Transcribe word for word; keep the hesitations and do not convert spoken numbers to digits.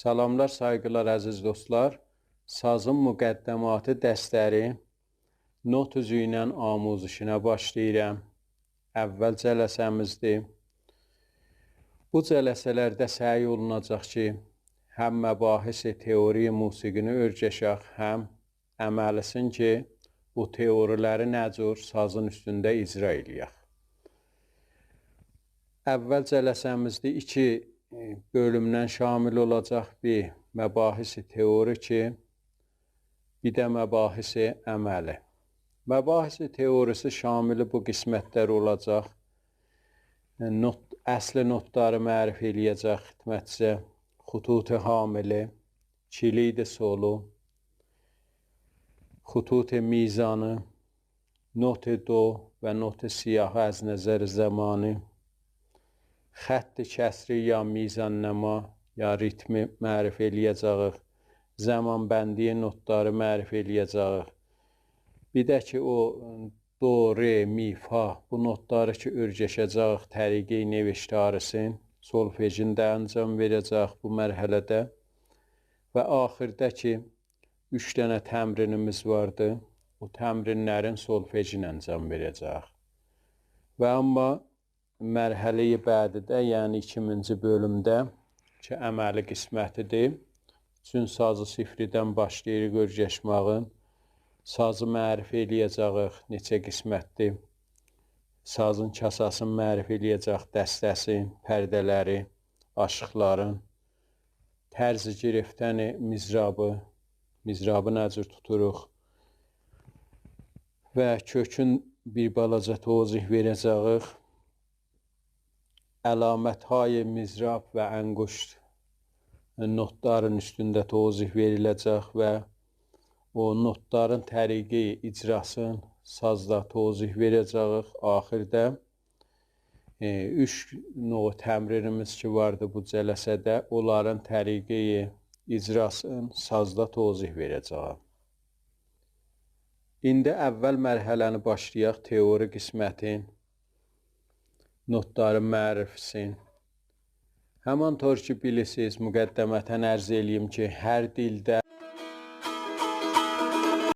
سلاملار، سایغیلار، عزیز دوستلار. سازین مقدماتی درسلری نوت اوزو ایله آموزشینه باشلاییرام. اول جلسه‌میزدیر. بو جلسه‌لرده سعی اولوناجاق کی، هم مباحث تئوری موسیقینی اؤرگشک، هم عملی‌سین کی، بو تئوری‌لری نه جور سازین اوستونده اجرا ائله‌یک. اول جلسه‌میزده ایکی، ائ، بؤلومدن شامل اولاجاق: بیر مباحث تئوریکی، بیر ده مباحث عملی. مباحث تئوریسی شامل بو قسمت‌لر اولاجاق: نوت، اصل نوت‌لاری معرفی ائله‌یه‌جک خدمتیزه، خطوط حاملی، کلید سولو، خطوط میزانی، نوت دو و نوت سیاهی از نظر زمانی، خط کسری یا میزان‌نما یا ریتمی معرفی ائله‌یه‌جه‌ییک، زمان‌بندی نوت‌لاری معرفی ائله‌یه‌جه‌ییک. بیر ده کی، او دو، ر، می، فا، بو نوت‌لاری کی اؤرگشه‌جه‌ییک، طریقه‌ی نوشتاری‌سین، سولفژین ده انجام وئره‌جه‌ییک بو مرحله‌ده. و آخیردا کی، اوچ دنه تمرینیمیز واردی. او تمرین‌لرین سولفژین انجام وئره‌جه‌ییک. و اما مرحله‌ی بعدیده، یعنی ایکینجی بؤلومده کی، عملی قسمتیدیر. چون سازی صفردن باشلاییریق اؤرگشمه‌یه. سازی معرفی ائله‌یه‌جه‌ییک، نئچه قسمتدیر. سازین کاساسینی معرفی ائله‌یه‌جه‌ییک، دسته‌سین، پرده‌لری، آشیقلارین، طرز گرفتن مضرابی، مضرابی نه جور توتوروق و کؤکون بیر بالاجا توضیح وئره‌جه‌ییک. علامت‌های مضراب و انگشت نوت‌لارین اوستونده توضیح وئریله‌جک و او نوت‌لارین طریقه‌ی اجراسین سازدا توضیح وئره‌جه‌ییک. آخیردا، ائ، اوچ نوع تمرینیمیز کی واردی بو جلسه‌ده، اونلارین طریقه‌ی اجراسین سازدا توضیح وئره‌جه‌یم. ایندی اول مرحله‌نی باشلایاق، تئوری قسمتین، نوت‌لارین معرفی‌سین. همان‌طور کی بیلیرسینیز، مقدمتاً عرض ائله‌ییم کی، هر دیلده